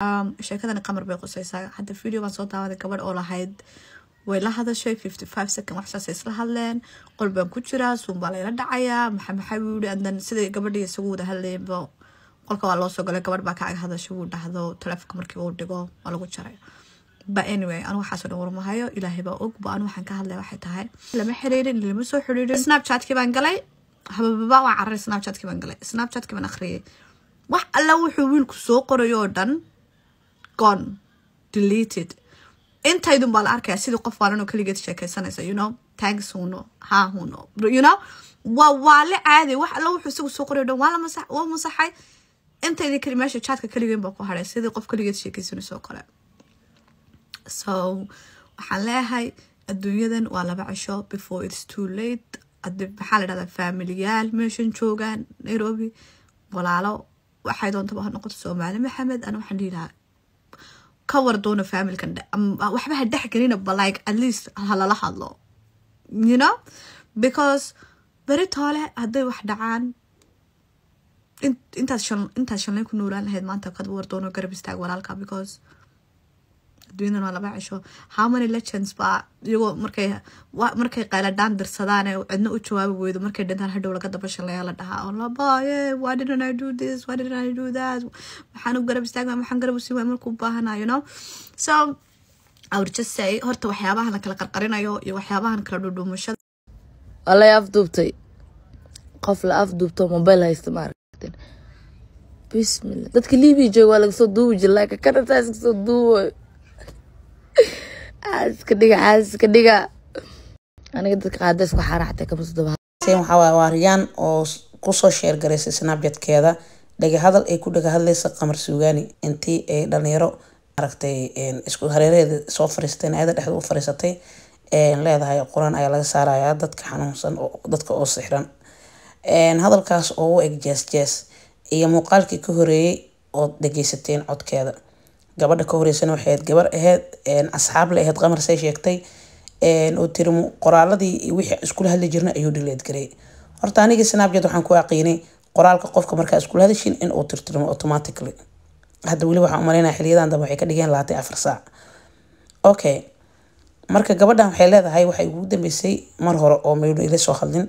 Sheekadani Qamar bay qusaysaa. Hadda video baan soo daawaday gabadh oo lahayd way la hadashay 55 second, wax saasay isla hadleen. Qol baan ku jiraa, suun baa layla dhacayaa, maxay buu yidhi. And then siday gabadhii isagu wada hadlayeenba, qolka waa loo soo galay, gabadh baa ka ag hadashay, wuu dhahdo taleefonka markiiba uu dhigo, waa lagu jaray. But anyway, anu waxaasoo dhan warmahayo, Ilaahay baa og. Ba anu waxaan ka hadlaya waxay tahay lama xiriirin, lama soo xiriirin. Snapchatkii baan galay, habababa waan cararay, Snapchatkii baan galay, Snapchatkii baan akhriyay. Wax alla wuxuu wiilku soo qorayo oo dhan gone, deleted. Intaydun baa la arkaya sidii qof waalan oo keligeed sheekaysanaysa, "Thanks huno, ha huno." Waa waale caadi. Wax alla wuxuu isagu soo qorayo dhan waa la masax, waa masaxay. Intaydii keli meesha chatka keligeen baa ku hadhay, sidii qof keligeed sheekaysanaysa oo kale. So waxaan leeyahay, adduunyadan waa laba cisho. Before it's too late, maxaa la dhahdaa, faamiliyaal meeshan joogaan Nairobi, walaalo, waxay doontaba ha noqoto, Soomaali Maxamed, ana waxaan dhihi lahaa ka war doono familkan. Waxba ha dhex gelina, but like at least ha lala hadlo, because beri toole hadday wax dhacaan, intaad shanlay ku noolaan lahayd, maanta kad war doono, garab istaag walaalka, because adduunyadan waa laba cisho. How many legends baa iyagoo markay qayladhaan dirsadaan ee cidna u jawaabi weydo, markay dhintaan hadhow laga daba shanleeya, la dhahaa oo labaaye, "Why didn't I do this? Why didn't I do that? Maxaan u garab istaagma? Maxaan garab u siin waay markuu baahanayo?" So I would just say, horta waxyaabahan la kala qarqarinayo iyo waxyaabahan kala dhudhuumashada Waa lay afduubtay. Qof la afduubto mobile haysta ma aragteen? Bismillah, dadka Libiya jooga waa laga soo duubi jira, laakiin kana taa iska soo duubayo. Iska dhiga, iska dhiga. Aniga dadka qaada isku xaara xataa kama soo daba. Waxaa waaye waa Riyaan oo kusoo share garaysay Snapchatkeeda dhaga hadal ay ku dhaga hadlaysa Qamar Suugaani, intii ay dhalinyaro aragtay isku hareeraheeda soo fariisteen, ayada dhexda u fariisatay, leedahay Qur-aan ayaa laga saarayaa dadka xanuunsan oo dadka oo sixran. Hadalkaas oo u eg jees jees iyo muuqaalkii ka horeeyay oo dhageysateen codkeeda. Gabadha ka horeysana waxay ahayd gabar ahayd asxaab la ahayd Qamar, say sheegtay oo tiri qoraaladii iyo wixii iskula hadli jirnay ayuu delete gareeyay. Horta aniga Snapchat waxaan ku aqiinay qoraalka qofka markaa iskula hadashin in uu tirtirmo automatically. Hadda weli waxaan umaleynaya xiliyadan dambe waxay ka dhigeen 24 saac. Okay, marka gabadhan waxay leedahay waxay ugu dambeysay mar hore oo maynu ila soo hadlin.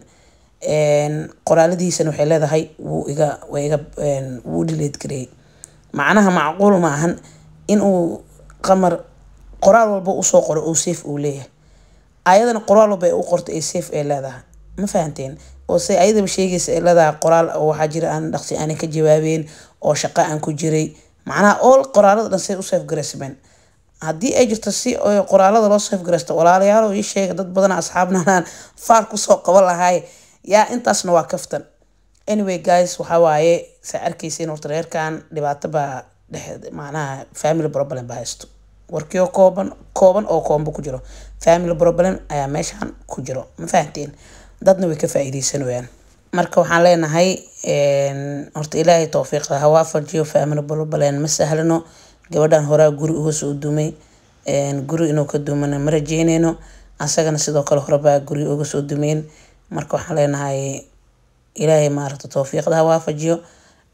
Qoraaladiisana waxay leedahay wuu iga waa iga wuu delete gareeyay. Macnaha macquul ma ahan in uu Qamar qoraal walba usoo qoro uu safe uu leeyahay, ayadana qoraal walba ay u qorto ay safe ay leedahay. Ma fahanteen? Oo se ayadaba sheegaysa ay leedahay qoraal oo waxaa jira aan dhaqsi aanan ka jawaabeen oo shaqo aan ku jiray. Macnaha all qoraalada dhan say u safe garaysmeen? Haddii ay jirto si qoraalada loo safe garaysto, walaalayaal, ii sheega. Dad badan asxaabna aan faar kusoo qaban lahay yaa. Intaasna waa kaftan. Anyway guys, waxaa waaye saa arkayseen, horta reerkan dhibaato baa dhex, macnaha family problem baa haysto. Warkiyo kooban kooban oo koombo ku jiro, family problem ayaa meeshan ku jiro. Ma fahanteen? Dadna way ka faa'iideysanayaan. Marka waxaan leenahay horta Ilaahay towfiiqda ha waafajiyo. Family problem ma sahlano. Gabadhan horaa guri uga soo dumay, guri inuu ka dumana ma rajeyneyno. Asagana sidoo kale horebaa guri uga soo dumeen. Marka waxaan leenahay Ilaahay maaragta towfiiqda ha waafajiyo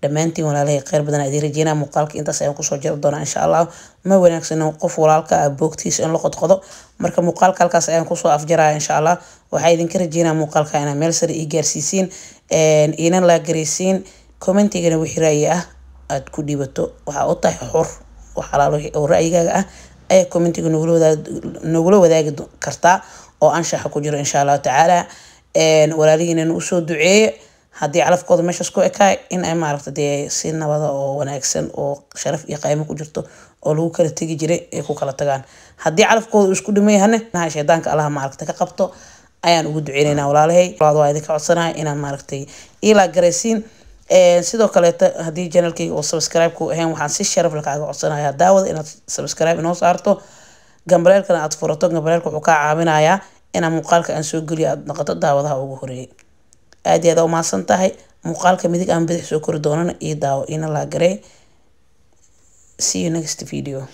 dhammaantiin. Walaalahay, kheyr badan aan idiin rajeynaa. Muuqaalka intaas ayaan kusoo jari doonaa insha Allah. Ma wanaagsano qof walaalka ah boogtiisa in la qodqodo. Marka muuqaalka halkaas ayaan kusoo afjaraya insha Allah. Waxaa idinka rajeynaa muuqaalka inaa meel sare ii gaarsiisiin, iina la garaysiin, commentigana wixii ra'yi ah aad ku dhiibato. Waxaa u tahay xur, wax alaalo wixii oo ra'yigaaga ah ayaa commentiga nagula wadaagi kartaa oo anshaxa ku jiro insha Allahu tacaala. Walaalihiinana usoo duceeye haddii calafkooda meeshaas ku ekaay, in ay maaragta dee si nabada oo wanaagsan oo sharaf iyo qaymo ku jirto oo lagu kala tegi jiray ay ku kala tagaan. Haddii calafkooda uu isku dhiman yahane, shaydaanka Allaha maaragta ka qabto ayaan ugu duceyneynaa. Walaalahay, waa idinka codsanaya inaad maaragtay ilaa garaysiin. Sidoo kaleeta haddii channelkayga oo subscribe ku ahayn, waxaan si sharaf leh kaaga codsanaya daawada inaad subscribe inoo saarto, gambaleelkana aad furato. Gambaleelka wuxuu kaa caawinayaa inaa muuqaalka aan soo geliyo aad noqoto daawadaha ugu horeeyay. Aad iyo aad umahadsan tahay. Muuqaalka midig aan bidix soo kori doonana iyo daawo, ina laagarey. See you next video.